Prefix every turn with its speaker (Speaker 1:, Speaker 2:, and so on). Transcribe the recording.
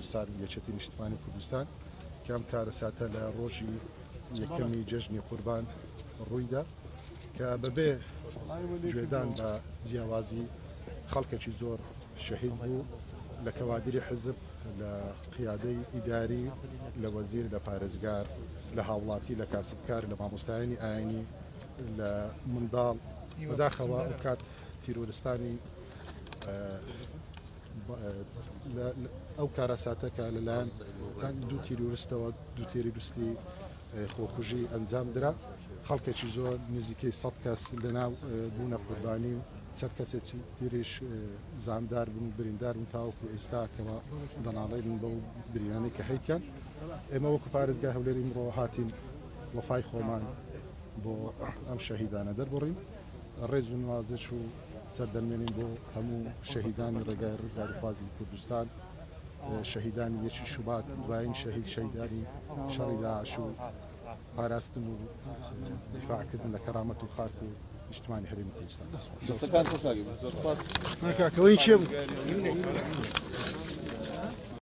Speaker 1: کوردستان و یەکێتی نیشتمانی کوردستان کە ئەم کارەساتە لە ڕۆژی یەکەمی جەژنی قوربان ڕوویدا کە بەبێ گوێدان بە جیاوازی خەڵکێکی زۆر شەهید بوو لە کەوادری حزب لە قیادەی ئیداری لە وەزیر لە پارێزگار لە هاوڵاتی لە کاسبکار لە مامۆستایانی ئاینی لە منداڵ بەداخەوە ئەو کات تیرۆرستانی ئەو کارەساتە کە لەلایەن چەند دوو تیرۆرستەوە دوو تێریرستی خۆکوژی ئەنجام درا خەڵکێکی زۆر نزیکەی 100 کەس لەناو بوونە قوربانی و چەند کەسێکی تریش زامدار بوون بریندار بوون تاوەکو ئێستا کەوا دەناڵێنن بەو برینانەی کە هەیتیان ئێمە وەکو پارێزگای هەولێر ئیمڕۆ هاتین وەفای خۆمان بۆ ئەم شەهیدانە دەربڕین ڕێز و نوازش و سەردەنوێنین بۆ هەموو شەهیدانی ڕێگای ڕزگاریخوازی کوردستان شەهیدانی یەکی شوبات دوایین شەهید شەهیدانی شەڕی داعش و پاراستن و دیفاعکردن لە کەرامەت و خاک و نیشتمانی هەرێمی کوردستان.
Speaker 2: دەستەکان خۆش ناگەین. زۆر سپاس.
Speaker 1: کاکەوەی چێ بوو؟